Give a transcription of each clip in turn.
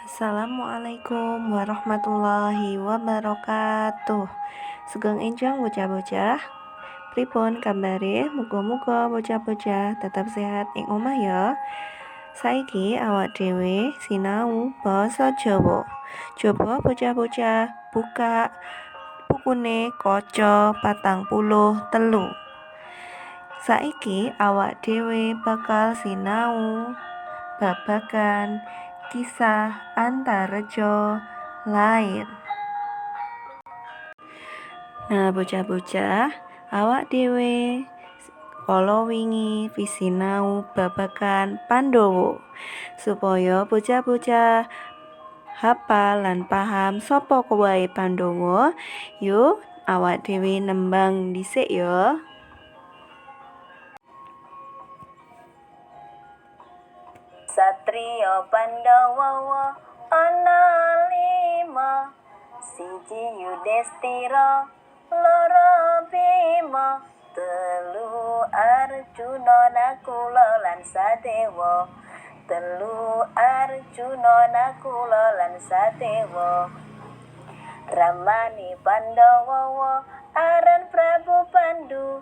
Assalamualaikum warahmatullahi wabarakatuh. Sugeng enjang bocah-bocah. Pripun kabare? Muga-muga bocah-bocah tetap sehat ing omah ya. Saiki awak dhewe sinau basa Jawa. Coba bocah-bocah buka bukune kaca 43. Saiki awak dhewe bakal sinau babagan kisah Antareja lair. Nah, bocah-bocah, awak dhewe kala wingi wis sinau babagan Pandhawa. Supaya bocah-bocah hafal lan paham sapa wae Pandhawa, yuk awak dhewe nembang dhisik ya. Satriya Pandhawa ana lima, siji Yudhistira, loro Bima, telu Arjuna Nakula lan Sadewa, telu Arjuna Nakula lan Sadewa. Ramane Pandhawa aran Prabu Pandu,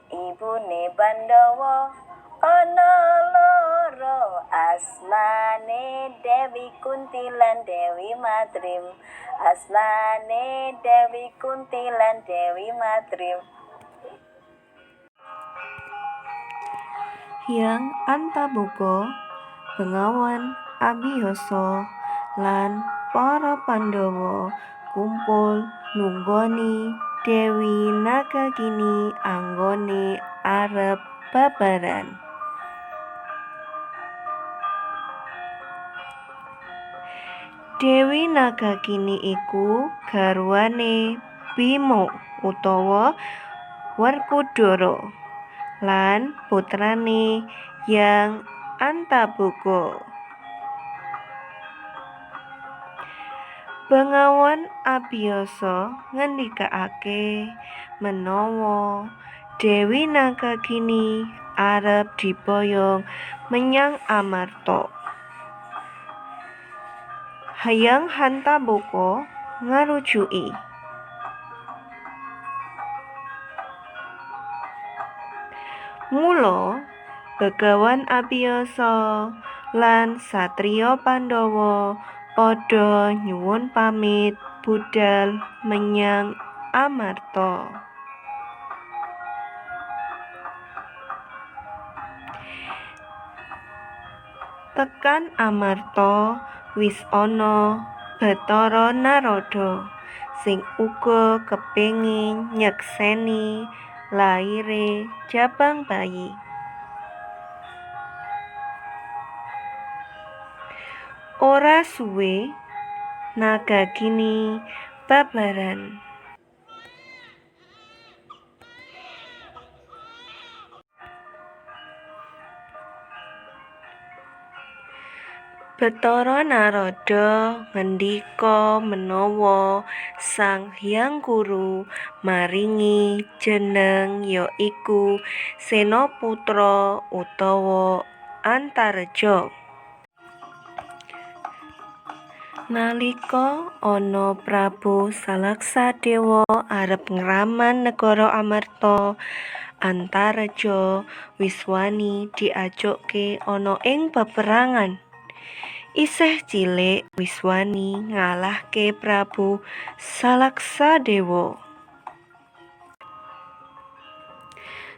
ibune Pandhawa ana loro, asmane Dewi Kunti lan Dewi Madrim, asmane Dewi Kunti lan Dewi Madrim. Hyang Antaboga, Bengawan Abiyasa lan para Pandhawa kumpul nunggoni Dewi Nagagini anggone arep babaran. Dewi Nagagini iku garwane Bima utawa Werkudara lan putrane Hyang Antaboga. Bengawan Abiyasa ngendikake menawa Dewi Nagagini arep diboyong menyang Amarta. Hyang Antaboga ngarujuki. Mula Begawan Abiyasa lan satriya Pandhawa padha nyuwun pamit budhal menyang Amarta. Tekan Amarta wis ana Bathara Narada sing uga kepengin nyekseni laire jabang bayi. Ora suwe Nagagini babaran. Bathara Narada ngendika menawa Sang Hyang Guru maringi jeneng ya iku Senaputra utawa Antareja. Nalika ana Prabu Salaksadewa arep ngraman negara Amarta, Antareja wis wani diajokke ana ing peperangan. Isih cilik wis wani ngalahke Prabu Salaksadewa.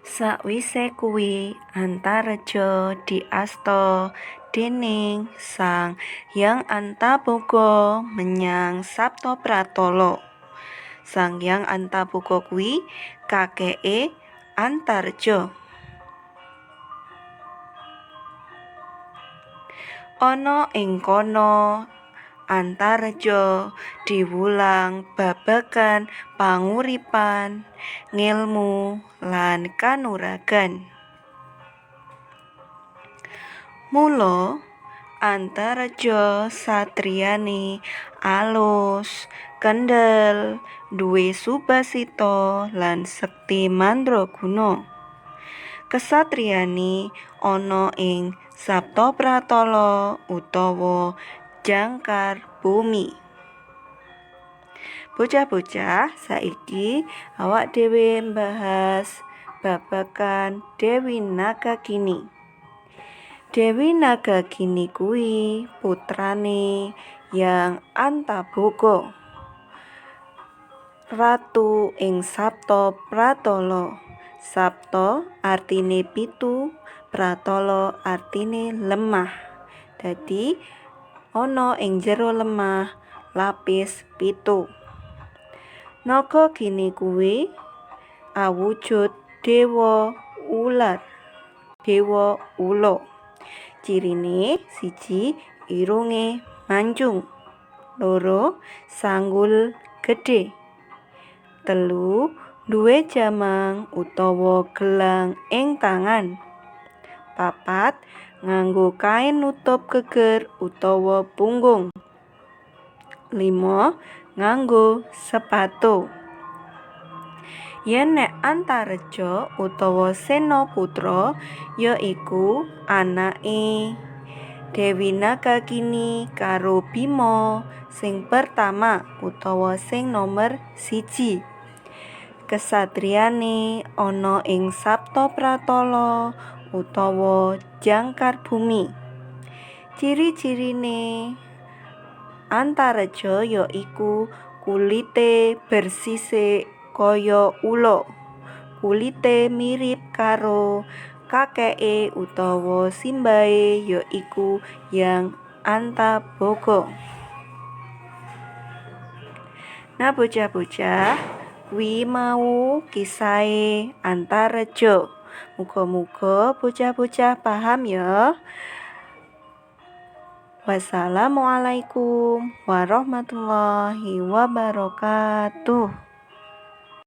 Sakwise kuwi Antareja diasta dening Sang Hyang Antaboga menyang Saptapratala. Sang Hyang Antaboga kuwi kakeke Antareja. Ana ing kono Antareja diwulang babagan panguripan, ngelmu lan kanuragan. Mula Antareja satriyane alus, kendel, duwe subasita lan sekti mandraguna. Kesatriyane ana ing Saptapratala utawa Jangkar Bumi. Bocah-bocah, saiki awak dhewe mbahas babagan Dewi Nagagini. Dewi Nagagini kuwi putrane Yang Antaboga, ratu ing Sapta Pratala. Sapta artine pitu, Pratala artine lemah. Dadi ana ing jero lemah lapis pitu. Nagagini kuwi awujud dewa ular, dewa ula. Cirine siji, irunge mancung, loro, sanggul gedhe, telu, duwe jamang utawa gelang ing tangan, papat, nganggo kain nutup geger utawa punggung, lima, nganggo sepatu. Yen nek Antareja utawa Senaputra yaiku anake Dewi Nagagini karo Bima sing pertama utawa sing nomer siji. Kesatriyane ana ing Sapta Pratala utawa Jangkar Bumi. Ciri-cirine Antareja yaiku kulite bersisik kaya ula, kulite mirip karo kakeke utawa simbahe yaiku Yang Antaboga. Nah bocah-bocah, kuwi mau kisahe Antareja. Muga-muga bocah-bocah paham ya. Wassalamualaikum warahmatullahi wabarakatuh.